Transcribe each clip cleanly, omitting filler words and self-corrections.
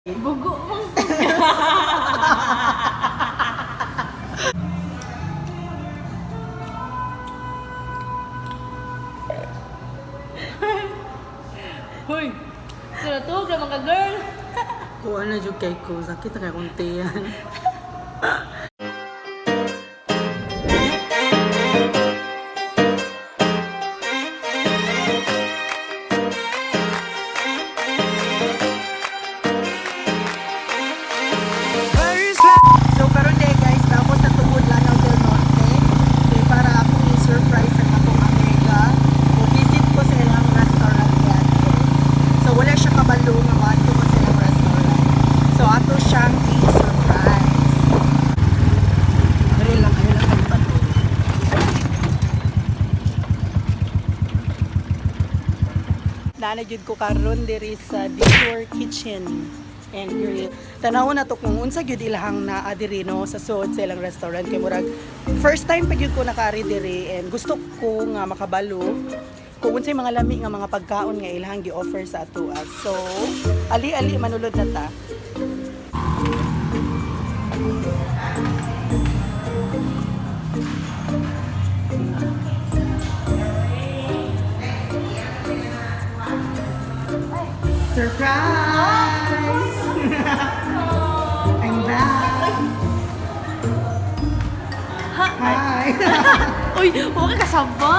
Bugo mong. Hoy! Sinatug na mga girl! Kuha na jud kay ko. Sakit na kay kong tiyan. So karon day guys, na ako sa Tubod Lanao del Norte. Kay para akong i-surprise sa akong amiga. Mo visit ko sa ilang restaurant dito. So wala siya kabalo nga maadto ko sa ilang restaurant. So ato siyang i-surprise. Dali lang kayo lang kalipat. Nana jud ko karon diri sa Detour Kitchen and Grill. Tanaw na to kung unsa gyud ilahang naa diri no sa suod sa ilang restaurant kay murag first time pa gyud ko nakaari diri and gusto ko nga makabalo kung unsay mga lami nga mga pagkaon nga ilahang gi-offer sa atoa. So, ali-ali manulod na ta. Surprise! I'm back. Hi. Uy! Huwag ka kasaba!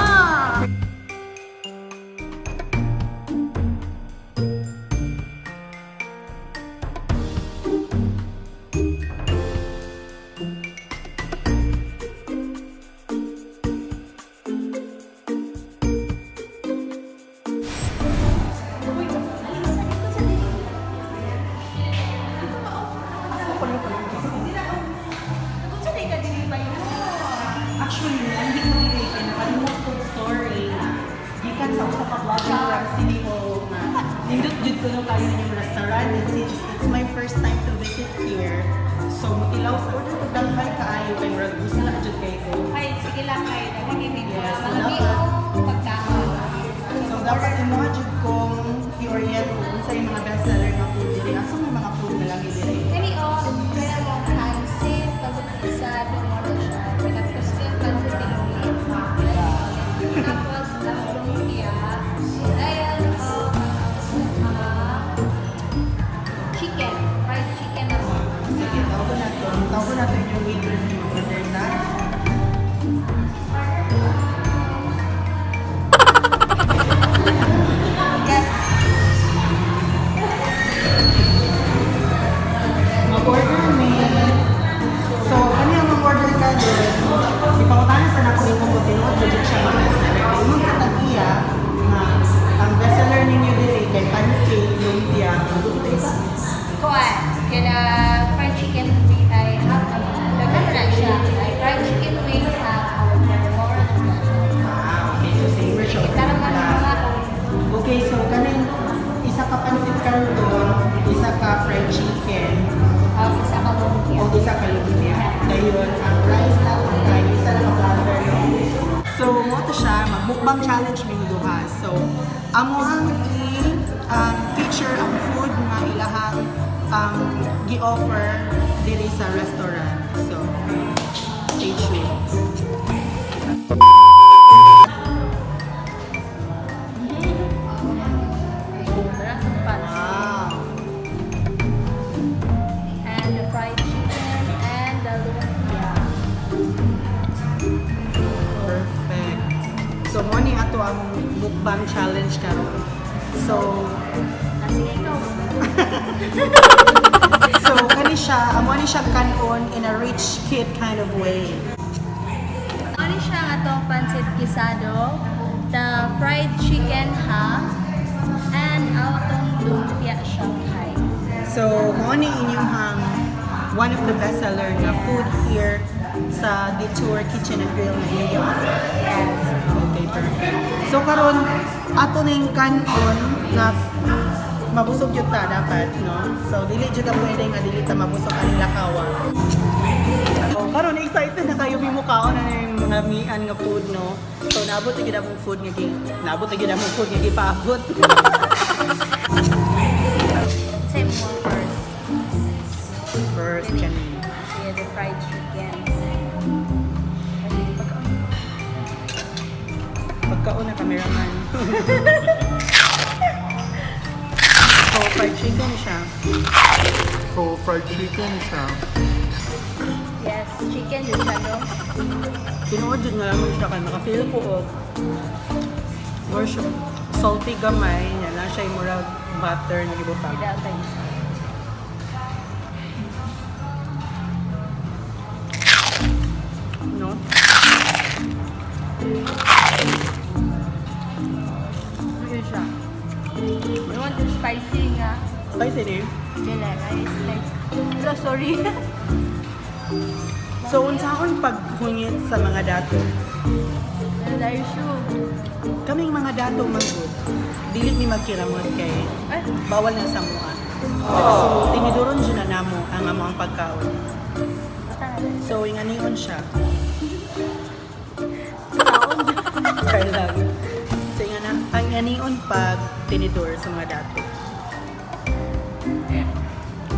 Actually, hindi ko dili kay nakalimot kong story na gikan sa usa ka vlogger from CDO nga nindot jud ko no kayo inyong restaurant and since it's my first time to visit here. So mutilaw sa order ko daghan kaayo kay murag gusto na jud kay ko. Ay, sige lang kayo. Nagigimik ko. Yes, Malami dapat. yung pagkaon. So dapat imo jud kong i-orient kung unsa yung mga bestseller nga food diri. Asa may mga food na lang diri? Kani o, kaya mo pansit, pansit isado, mo siya. Tapos yung pansit tinuli. Tapos ang lumpia. Ayan, o, chicken. Fried chicken na mo. Sige, tawag na to. Tawag na to yung waitress ni order na. Mag-order me. So, kani ang mag-order ka doon? Ipangutana sa nako yung kung tinuod ko siya mga bestseller. Kay imong sa tag-iya, nga ang bestseller ninyo diri kay pansit, lumpia, ang gusto isa. Kuan, kaya fried chicken wing ay half, daghan na siya. Ay, fried chicken wings half, more na siya. Ah, okay. So, same siya. Kita naman mga Okay, so kanin isa ka pansit canton, isa ka fried chicken, isa ka lumpia. o isa ka lumpia. Dayon, ang rice natin ay isa na ka platter, no? So, mo to siya, magmukbang challenge ming duha. So, amo ang i feature ang food nga ilahang gi-offer diri sa restaurant. So, stay tuned. Wow. And the fried chicken and the lumpia. Perfect. So, mo ni ato ang mukbang challenge karon. So, Ah, sige, ikaw. so kani siya, amo ni siya kanon in a rich kid kind of way. Ano siya nga itong pancit guisado, the fried chicken half, and atong lumpia Shanghai. So, mo ni inyong hang one of the bestseller na food here sa Detour Kitchen and Grill na inyong offer. Yes. Okay, perfect. So karon ato ning kanon na mabusog jud ta dapat, no? So dili jud ta pwede nga dili ta mabusog aning lakawa. So karon excited na kayo mimukaon na yung mga mian nga food, no? So naabot na gyud among food nga gi naabot na gyud among food nga gipaabot. Same one first. na cameraman. So, fried chicken siya. So, fried chicken siya. Yes, chicken yun siya, no? Tinuod jud nga naman siya kay maka-feel ko og more siya salty gamay niya na siya murag butter na gibutang. Without the isa. No? Yun siya. You want the spicy nga? Spicy ni. Dili, ay spicy. Hello, sorry. So unsa akong paghungit sa mga dato? Dahil shoe. Kaming mga dato man gud, dili mi magkiramot kay Ay, bawal na sa mua. So tiniduron jud na namo ang among pagkaon. So inganion siya. Char lang. So ingana, ang anion pag tinidor sa mga dato.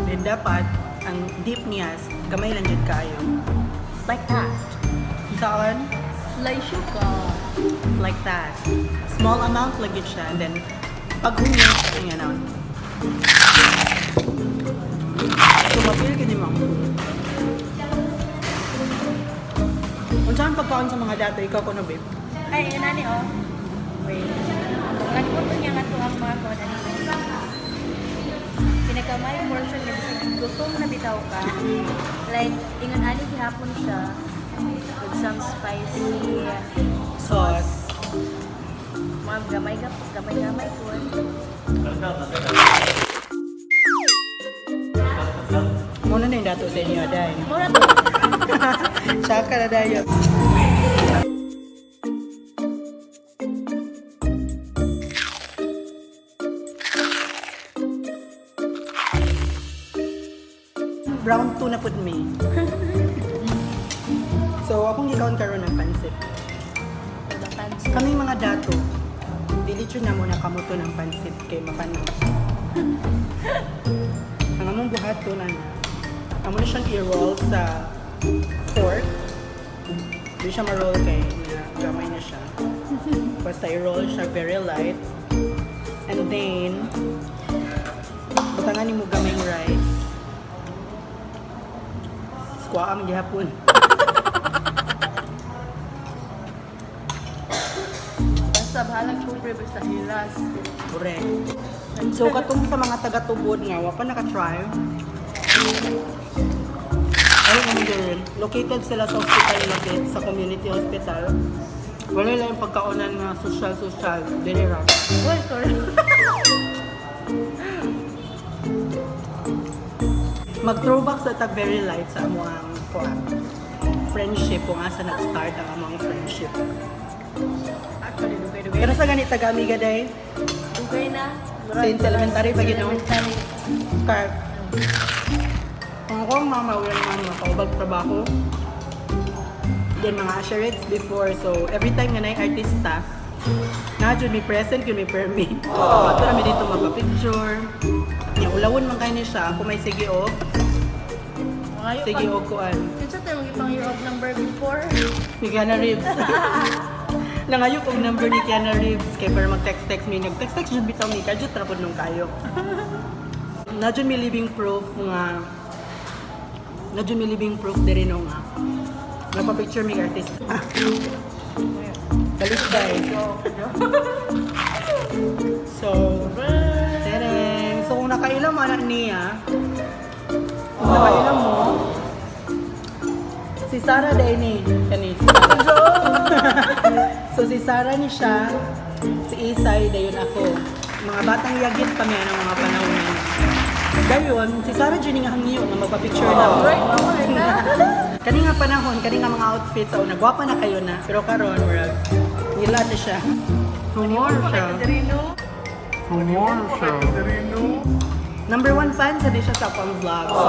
Then dapat ang deep niya gamay lang jud kaayo. Like that. Saan? Like sugar. Like that. Small amount lang yun siya. And then, pag humi, yung ano. So, mapil ka ni Ma'am. Unsa ang pagkaon sa mga dato, ikaw ko na, babe? Ay, yun na ni, oh. Wait. Nagpunto niya nga ito ang mga kuwan. Ano Pinakamay portion niya bisag gutom na bitaw ka. Like, ingon ani gihapon siya with some spicy Sauce. mga gamay gamay gamay kuwan. Muna na yung dato sa inyo, day. Mura to. Tsaka na dayo. Brown tuna pud me. So, akong gikaon karon ng pansit. Pansit. Kaming mga dato, dili jud na mo nakamuto ng pansit kay mapanos. Ang among buhaton ana, amo na siyang i-roll sa fork. Di siya ma-roll kay na gamay na siya. Basta i-roll siya very light. And then, butangan nimo gamayng rice. Squaw ang gihapon. Basta bahalang kumpre, basta hilas. Correct. So katong sa mga taga-tubod nga wa pa naka-try. Ano naman din, located sila sa hospital lapit, sa community hospital. Wala lang yung pagkaonan nga social-social, dili ra. Uy, sorry. Mag-throwback sa tag very light sa among kuan. Friendship kung asa nag-start ang among friendship. Actually, dugay-dugay. Pero sa ganit taga-amiga day, Dugay na. Since elementary pa gid, no? Elementary. Kaya, ang akong mama, walang mama, kaubag trabaho. Then mga usherettes before, so every time nga naay artista, na jud mi present yun mi permi. Pato na mi dito magpa-picture. Nya ulawon man kay ni siya, ako may sige og, Ngayon sige og kuan. Kinsa tayo ipang year of number before? Ni Keanu Reeves. Nangayo og number ni Keanu Reeves kay para mag-text-text mi, nag-text-text jud bitaw mi, kay jud tra pud nung kayo. Na jud mi living proof nga na jud mi living proof diri no nga. Nagpa-picture mi kay artist. Balik bay. So, tereng. So kung nakailam mo anak niya, kung nakailam mo, si Sarah day ni kani. Si Sarah. So si Sarah ni siya, si Isay dayon ako. Mga batang yagit kami ang mga panahon na yun. Dayon, si Sarah jud nga hangyo nga magpa-picture na. Right, mama na. Kani nga panahon, kani nga mga outfits, so nagwapa na kayo na. Pero karon murag ngila na siya. Humor siya. Diri no. Humor siya. Number one fan sa di siya sa akong vlog. So,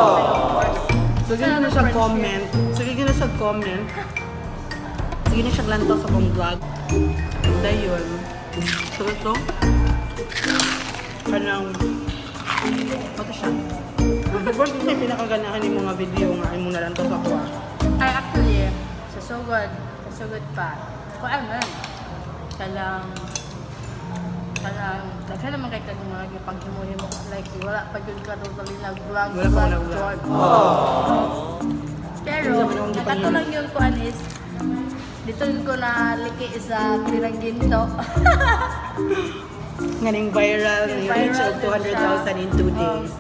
so sige na siya comment. Sige na siya comment. Sige na siya lantaw sa akong vlog. Dayon. So ito. Kanang Ito siya. Siguro ito yung pinakaganahan ni mga video nga ay muna lantaw sa ako ah. Ay, actually, sa sugod pa. Kuan man. Kanang daghan naman kay kag mga gipaghimo-himo, like wala pa gyud ka totally nag-vlog. Wala pa vlog, nag-vlog. vlog. Pero Unsa man ang ang gipanghimo? kato lang yung kuan is dito ko na liki sa Pirang Ginto. Nganing viral, Yung ni reach viral of din siya. 200,000 in 2 days.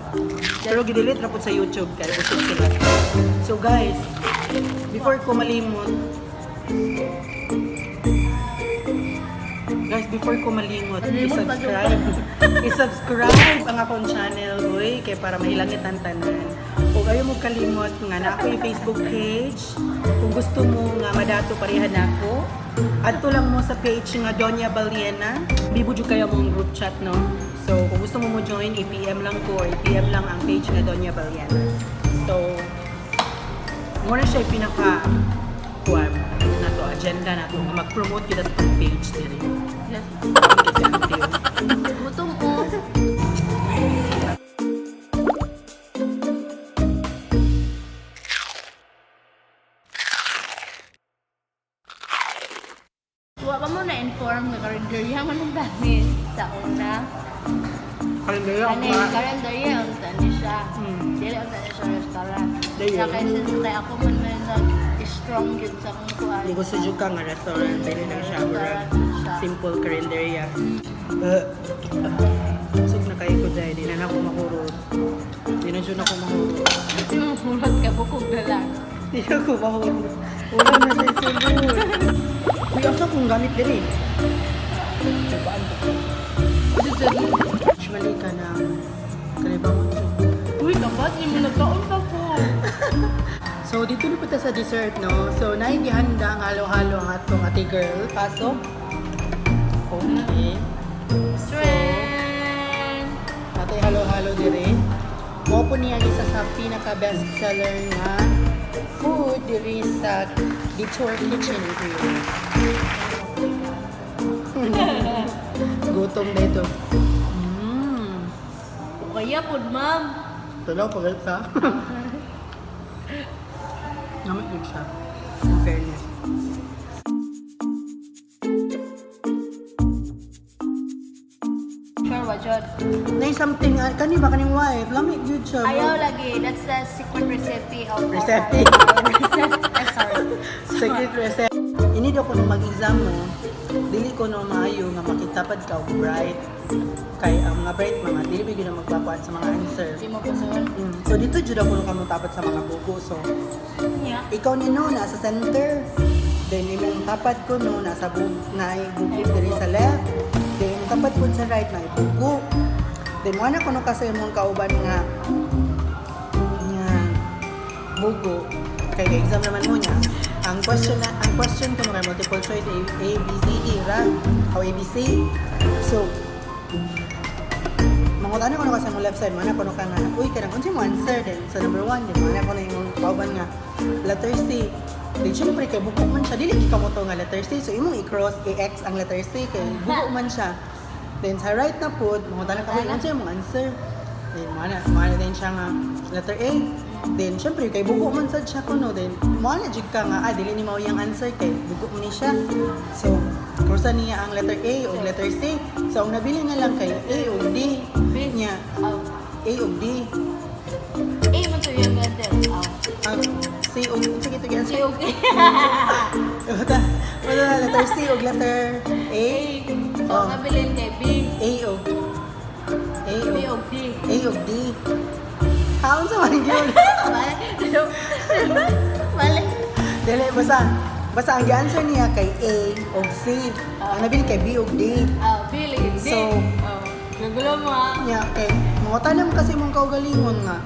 Pero gidelete na po sa YouTube kaya usog sila. So guys, before ko malimot, guys, before ko malimot, Malimot pa i-subscribe. I-subscribe ang akong channel, uy, kay para mailangit ang tanan. Ug ayaw mo kalimot nga na ako yung Facebook page. Kung gusto mo nga madato pareha nako, adto lang mo sa page nga Doña Baliena. Bibo jud kayo mong group chat, no? So, kung gusto mo mo join, i-PM lang ko or i-PM lang ang page nga Doña Baliena. So, muna siya yung pinaka kuan na to, agenda na to, nga mag-promote kita sa itong page diri. Yes. Kasi ang tiyo. Gutom ko. Wa pa mo na-inform nga karinderya man ang dami sa una. Karinderya ang Kani, karinderya ang tani siya. Dili ang tani siya restaurant. Dayon. Sa kay since kay ako man may nag-strong yun sa akong kuan. Hindi ko sa ka nga restaurant, dili lang siya. Murag Restaurant siya. simple karinderya. Sug na kayo ko dahil, di na na ako mahurot. Di na dyan ako mahurot. Murag ka bukog na lang. Di na ako mahurot. Wala na sa sulod. Uy, asa kong gamit diri? Usually ka ng kanibangon jud. Uy, kapat ni mo nagkaon pa po. So, dito na punta sa dessert, no? So, naigihanda ang halo-halo ang atong ate girl. Pasok. Okay. So, Trend! atay halo-halo dire. Mao po niya ang isa sa pinaka best seller nga food diri sa Detour Kitchen and Grill. Gutom na ito. Kaya po, ma'am. Tanaw pa sa. Namit good siya. In fairness. Sure, wa jud. Nay something, ah, kani ba kaning wife? Lamit good siya. bro. Ayaw lagi. That's the secret recipe of Recipe. Recipe. Sorry. Secret recipe. Ini daw ko nung mag-exam mo, dili ko no maayo nga makitapad ka og bright. Kay ang mga bright mga dili ba gyud ang magpakuan sa mga answer. Di mo pasunod. So dito jud ako nung tapat sa mga bugo. So Yeah. ikaw ni no nasa center. Then imong tapat ko no nasa bug naay bugo diri sa left. Then imong tapat ko sa right naay bugo. Then mo na kuno kasi imong kauban nga nga bugo kay kay exam naman mo niya. Ang question ko kay multiple choice A, A B C D ra o A B C. So mangutana ko na kasi mo left side, mana ko na ka nga, uy, kanang unsa mo answer then sa number 1, di mana ko na yung kauban nga letter C. Then syempre kay buko man siya, dili ka mo to nga letter C. So imong i-cross AX ang letter C kay buko man siya. Then sa right na pod, mangutana ka, uy, unsa imong answer? Then mana din siya nga letter A. Then syempre kay buko man sad siya kuno then mana jud ka nga ah dili ni mao yang answer kay buko man ni siya. So krusa niya ang letter A o letter C. So ang nabili na lang kay A o D. B. Niya Oh. A o D. A man to yung letter. Oh. Ang C o sige to C okay. Basta basta letter C o letter A. So, Oh. ang nabilin kay B. A o A B o o D. A o D. Haon sa man gyud. Mali. Mali. Dili basta basta ang gi-answer niya kay A o C. Ang nabili kay B o D. Oh, B lagi D. So, oh. Nagulo mo ah. Nya kay mga tanam kasi mong kaugalingon nga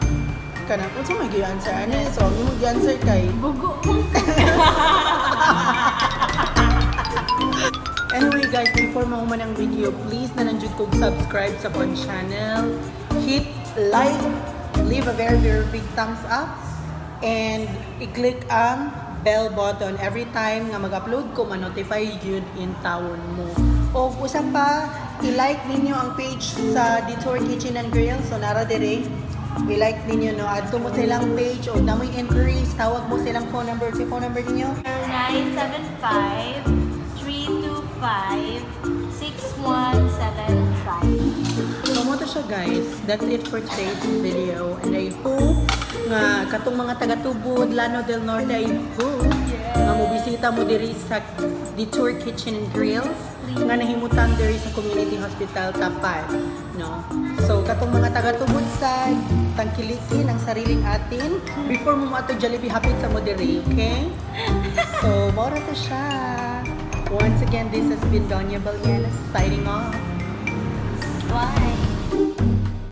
kanang unsa may gi-answer ani so ang imong gi-answer kay Bugo mo. Anyway guys, before mahuman ang video, please na nandiyo kog subscribe sa akong channel. Hit like, leave a very very big thumbs up, and i-click ang bell button every time nga mag-upload ko, ma-notify yun in tawon mo. O usa pa, i-like ninyo ang page sa Detour Kitchen and Grill. So nara dire, i-like ninyo no. Add mo silang page o namoy inquiries, tawag mo silang phone number. Si phone number ninyo? 975 324 6175. So mao to siya, guys. That's it for today's video. And I hope nga katong mga taga-Tubod, Lanao del Norte, I hope nga mobisita mo diri sa Detour Kitchen and Grills nga nahimutang diri sa Community Hospital tapat, no? So katong mga taga-Tubod sa tangkiliki ng sariling atin, before mo moadto Jollibee, hapit sa mo diri, okay? So mao ra to siya. Once again, this has been Donya Baliana signing off. Bye!